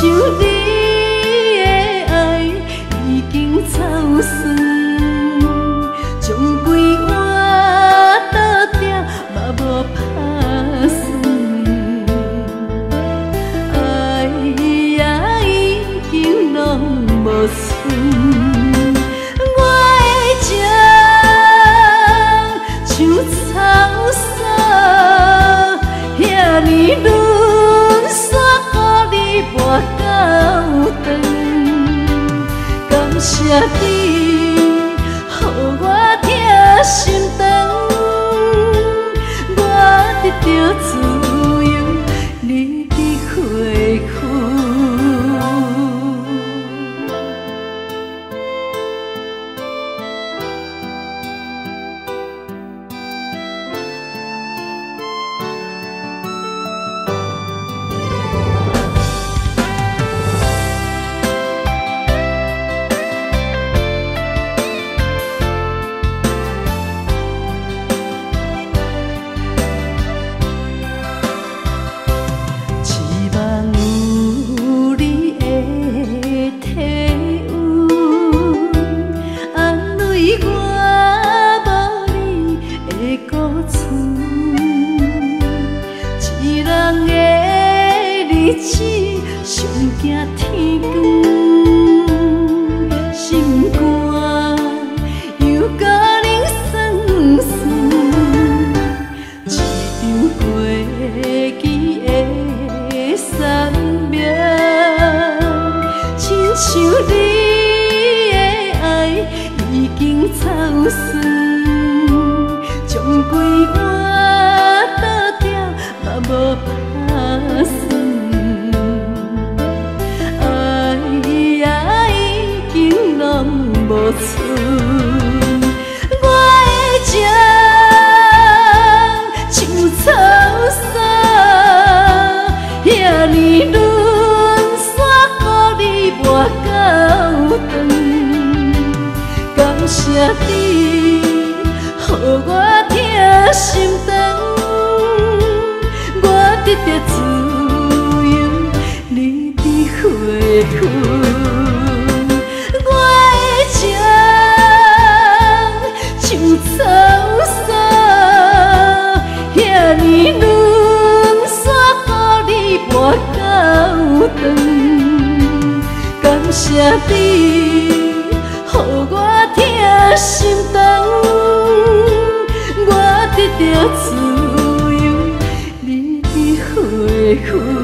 像你的愛已經臭酸，將規碗倒掉嘛無拍算。愛也已經攏無剩，我的情像草索，遐呢潤煞予你跋到斷。感謝你，予我疼心腸，我得著自由，你佇花園。期望有你的體溫，安慰我無你的孤村。一人的日子上驚天光，心肝又閣冷酸酸。一場過期的送命，親像你的愛已經臭酸，將規碗倒掉嘛無拍算。愛也已經攏無剩，我的情像草索，遐呢潤煞予你跋到斷。感謝你，予我疼心腸，我得著自由，你佇花園。我的情像草索，遐呢潤煞予你跋到斷。感謝你，予我疼心腸，我得著自由，你佇花園。